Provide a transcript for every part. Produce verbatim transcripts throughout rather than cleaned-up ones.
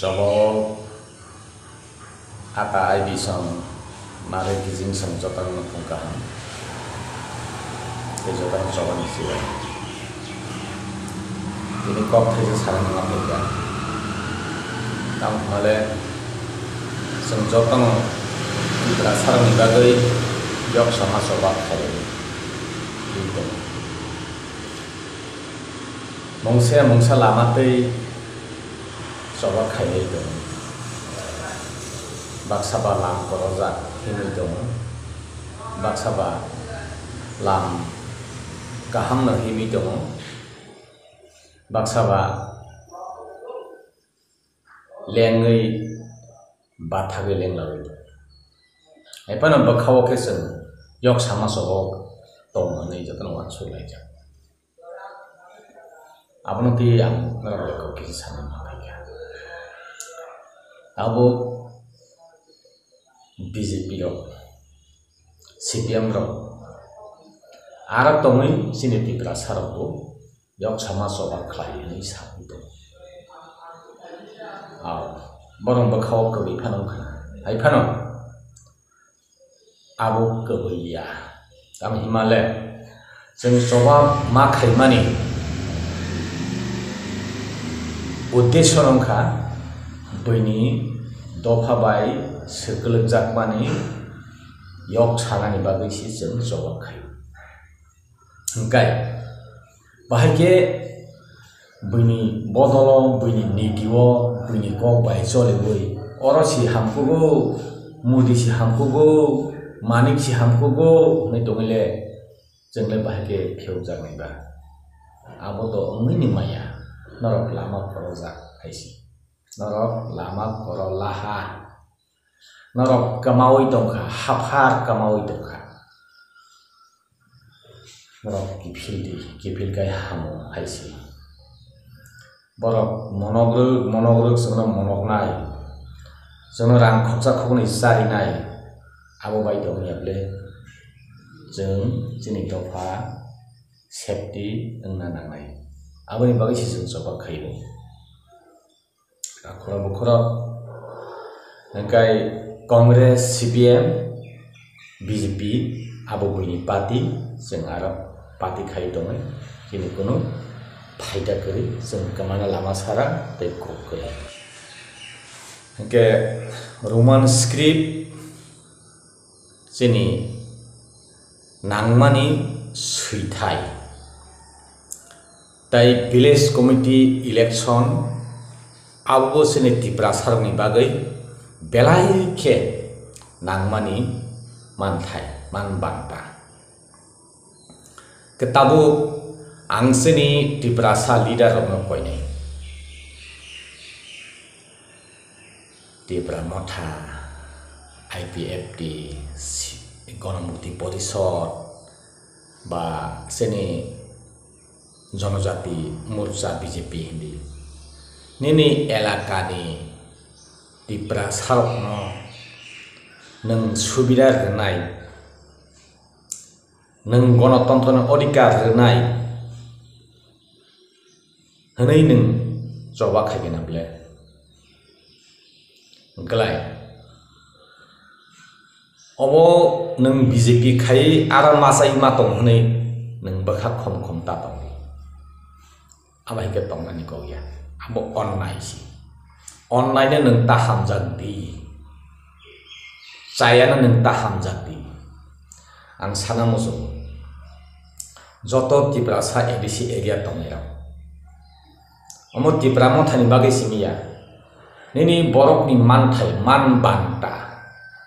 Choba o ata ai bisong narwk kijing song jotono no phung kaham. Tei jotono choba ni siya. Tini kok thaisa sana nangma phaikha. Tamo hwnle chwng jotono Tiprasa rokni bagwi yok sama choba khlaiwi tong. Mungsa mungsa lama tei choba khaiwi tongo. Baksa ba lam korojak hinwi tongo, baksa ba lam kaham no hinwi tongo, baksa ba lengwi bathagwi lenglagwi tongo. Hai phano bwkha-o khe chwng yok sama choba tongo hwnwi jotono uansuk laijak. Abono twi ang norok bai kok kisa sanwi ma phaikha. Abo B J P rok, C P M rok, aro tongwi chini Tiprasa rok bo yok sama choba khlai hwnwi sawi tongo. Ao, borok bwkha-o kwrwi phano wngkha, hai phano abo kwbwi ya. Tamo hima le chwng choba ma khaimani uddesho no wngkha buini dopha bai swkwlwkjakmani yok sanani bagwi se chwng choba khai. Hwnkhe bahai khe buini bodolo, buini niti o, buini kok bai choliwi, oro si hamkugo, Modi si hamkugo, Manik si hamkugo hwnwi tongwile chwng le bahai khe phiyokjaknai ba? Abo to wngwi ni maya, norok lama khorokjak hai si, norok lama khoro laha. Norok kwmaui tongkha, haphar kwmaui tongkha. Norok kiphil di, kiphil kai hamo hai se. Borok monokrwk, monokrwk chwngno monoknai. Chwngno rang khoksa khoknwi charinai. Abo bai tongya ble chwng chini dopha safety wngna nangnai. Aboni bagwi se chwng choba khaio. Akhoro bukhoro hwnkhe Congress, C P M, B J P abo buini party, chwng aro party khai tongwi chini kunu phaida kwrwi, chwng kwmana lama sara tei kok kwrwi. Hwnkhe Roman script chini nangmani swithai. Tai village committee election abo bo chini Tiprasa rokni bagwi belai khe nangmani manthai, man banta. Khe tabuk ang chini Tiprasa leader rokno koinai. Tipra Motha, I P F T, si-, Ganamukti Porishad, ba chini Janajati Morcha B J P hindi. Nini elakani Tiprasa rokno nwng subida rwnai, nwng gonotontro ni odhikar rwnai hwnwi nwng choba khaikhe na ble? Glai. Obo nwng B J P khai aro machai ma tong hwnwi nwng bwkha khom khom ta tong di. Abo hai khe tongnani kok ya. Abo onnai si. Onnai no nwng ta hamjak di. Chayano nwng ta hamjak di. Ang sana muchungo. Joto Tiprasa A D C area tongnai rok. Omo Tipra Mothani bagwi simi ya. Nini borokni manthai, man banta,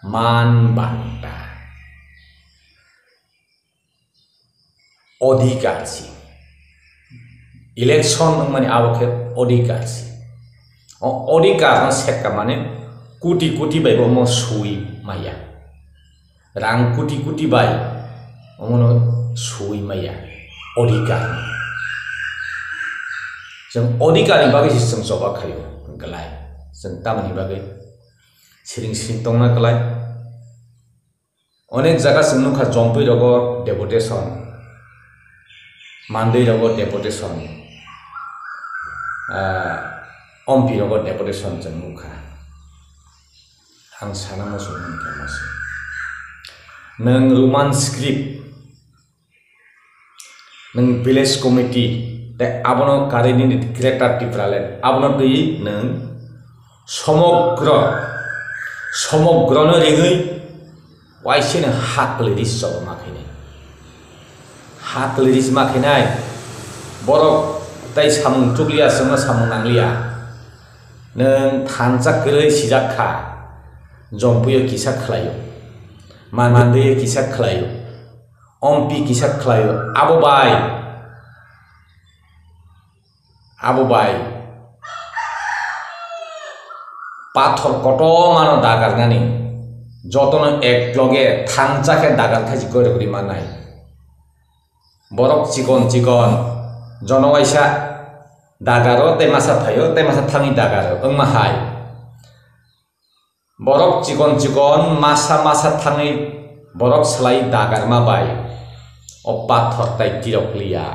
man banta. Odhikar si. Election wngmani abo khe odhikar si. O odhikar no sekka mane kuti kuti bai bo omo sui maya. Rang kuti kuti bai omono sui maya. Odhikar. Chwng odhikar ni bagwi se chwng choba khaio glai. Chwng tamoni bagwi siring siring tongna glai. Onek jaga chwng nukha, Jompui rogo deputation, Mandwi rogo deputation, ah, Ompi rogo deputation chwng nukha. Ang sana muchung mankha masa. Nwng Roman script, nwng village committee, tei abono karwi nini Greater Tipraland, abono twi nwng somogro, somogrono ringwi waisino ha kwlwi ris chobo ma khainai. Ha kwlwi ris ma khainai. Borok tei samung chukliya, chwngno samung nangliya. Nwng thansa kwrwi sijak kha. Jompuio kisa khlaio. Mandwio kisa khlaio. Ompi kisa khlaio. Abo bai. Abo bai. Pathor kotormano dagarnani. Jotono ek loge thansa khe dagar khachi goirok ri mannai. Borok chikon chikon, jono waisa dagaro tei masa phaio, tei masa thangwi dagaro, wngma hai. Borok chikon chikon, masa masa thangwi borok slai dagarma bai o pathor tai tirok liya.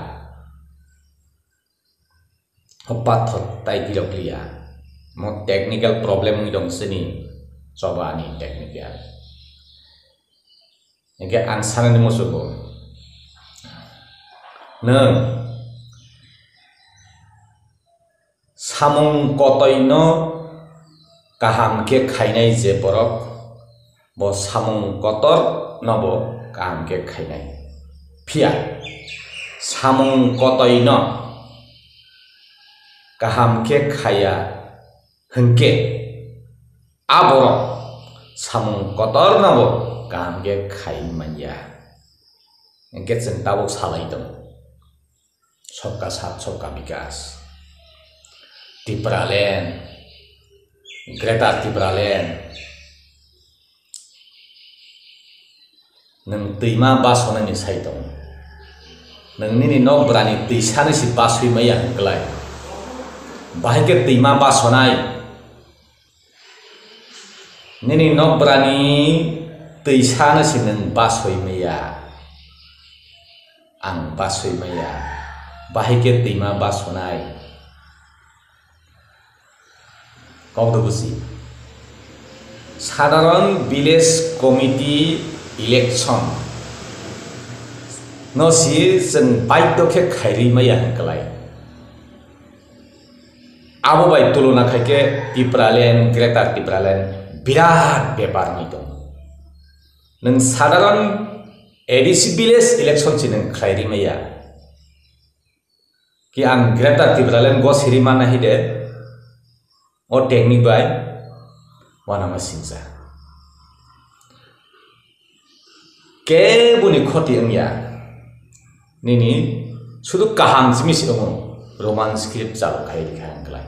O pathor tai tirok liya. Mo technical problem wngwi dong sini, choba ani technical. Hingke ang sanani muchungo, nwng samung kotoino kaham khe khainai je borok, bo samung kotor no bo kaham khe khainai. Phiya samung kotoino kaham khe khaya hingke, a borok samung kotor no bo kaham khe khai manya. Hingke chwng tabuk salai tongo, Sabka Saath Sabka Bikas, Tipraland, Greater Tipraland. Nwng twima basonani sai tongo. Nwng nini nokbrani twisano se basui maya hwnkhlai. Bahai khe twima basonai. Nini nokbrani twisano se nwng basui maya. Ang basui maya. Bahai khe twima basonai. Kokdok busi. Sadharon village committee election no si chwng baidhyo khe khairwi maya hwnkhlai. Abo bai tuluna khaikhe Tipraland, Greater Tipraland birat bepar wngwi tongo. Nwng sadharon A D C village election si nwng khlairwi maya. Ki ang Greater Tipraland go siri mana hide, o technique bai wanama singsa. Keboni khoti wngya. Nini sudu kaham simi si wngo, Roman script chalo khai rikha ang klai.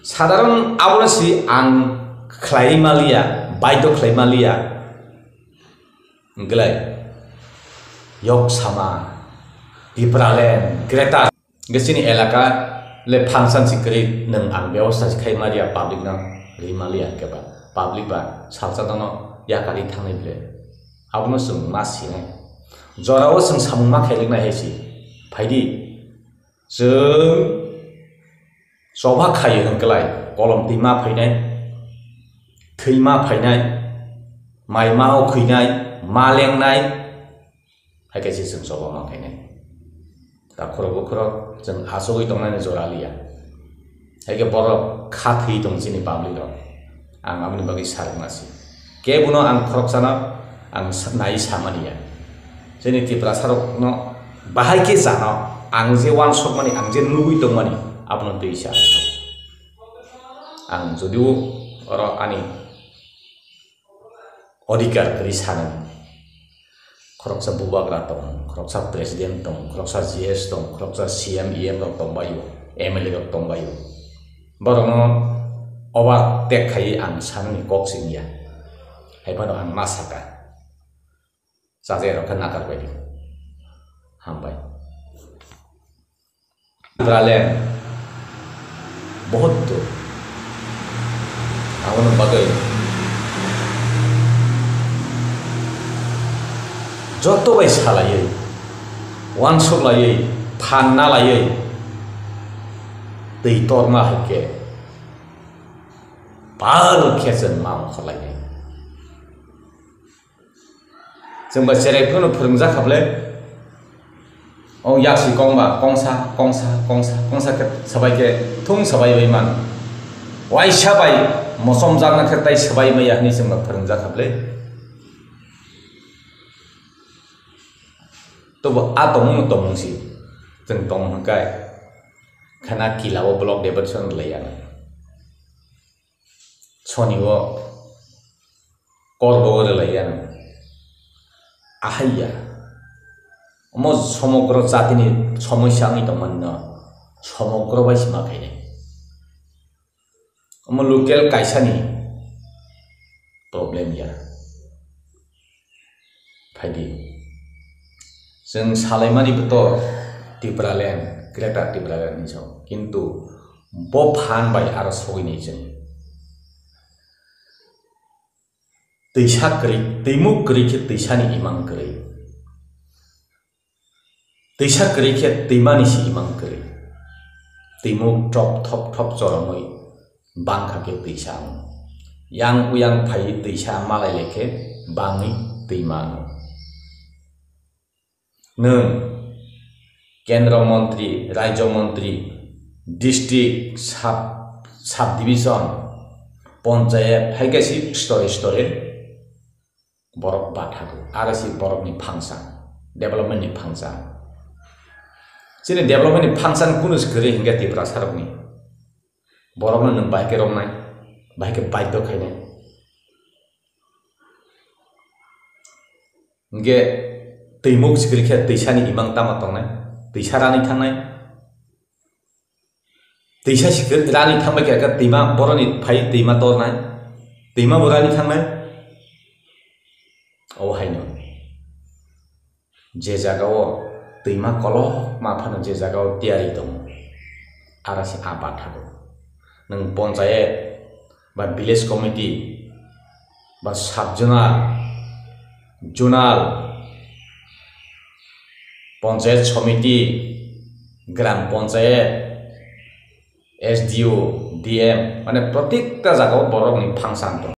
Sadharon abono si ang khlai maliya, baidhyo khlai maliya. Glai. Yok sama, Tipraland, Greater. Hingke chini elaka le function si kwrwi nwng ang bebosta si khai maliya public no ri maliya hingke ba public ba salsa dono yakari thangnai ble. Abono chwng ma sinai. Jorao chwng samung ma khailiknai hai si. Phaidi. Chwng choba khaio hwnkhe lai, kolom twi ma phainai, thwi ma phainai, mai ma o khwinai, ma lengnai, hai khe se chwng choba ma khainai. Ta khorok bo khorok chwng achugwi tongnani jora liya. Hai khe borok kha thwi tong chini public rok. Ang aboni bagwi sarwkna si. Kebono ang khoroksano ang sa-, nai samani ya. Chini Tiprasarokno bahai khe chano ang je uansukmani, ang je nugwi tongmani, abono twi sa ang. Ang jodio oro ani odhikar kwrwi sanani. Khoroksa bubagra tong, khoroksa president tong, khoroksa G S tong, khoroksa C M, E M rok tongbaio, M L A rok tongbaio. Borokno obar tek khaiwi ang sanani kok singya. Hai phano ang ma saka. Chajaknai rok khe nakar baidi. Hambai. Tipraland bahut dor. Aboni bagwi joto bai salaiwi, uansuk laiwi, phan na laiwi, twi torma hai khe Pal khe chwng ma ongkhorlainai. Chwng ba cherai phano phwrwngjak kha bwle. O yaksi kong ba kongsa, kongsa, kongsa, kongsa khe swbai khe thung swbai bai man. Waisa bai mosom jakna khe tai swbai maya hwnwi chwng ba phwrwngjak kha bwle. Tobo a tongmung no tongmung si chwng tong hwnkai. Khana kila o block debat son lai ya. Soni o korbo o rwlai ya. Ahai ya. Omo somogro jatini somosya wngwi tongmani no somogro bai sima khainai. Omo local kaisani problem ya. Phaidi. Chwng salaimani boto Tipraland, Greater Tipraland hinwi sao. Kintu bo phan bai aro sogwi nai chwng. Twisa kwrwi, twimuk kwrwi khe twisani imang kwrwi. Twisa kwrwi khe twimani si imang kwrwi. Twimuk thop thop thop chorongwi bangkha khe twisa ang. Yang uyang phaiwi twisa malai lai khe bangwi twima ang. Nwng kendro montri, rajyo montri, district, sub, subdivision, ponchayat, hai khe si store store borok bathago. Aro si borokni function, development ni function. Chini development ni function kunu se kwrwi hinkhe Tiprasa rokni. Borokno nwng bahai khe romnai, bahai khe baidhyo khainai. Hinkhe twimuk sikiri khe twisani imang tamo tongnai, twisa rani thangnai. Twisa sikiri rani thangbai khe twima boroni phai twima tornai, twima bo rani thangnai. O haino. Je jagao twima kolokma phano je jagao tiyari tongo, aro se a bathago. Nwng ponchayat ba village committee ba sub zonal, zonal, ponchayat somiti, gram ponchayat, S D O, D M, mane protekta jagao borokni function tongo.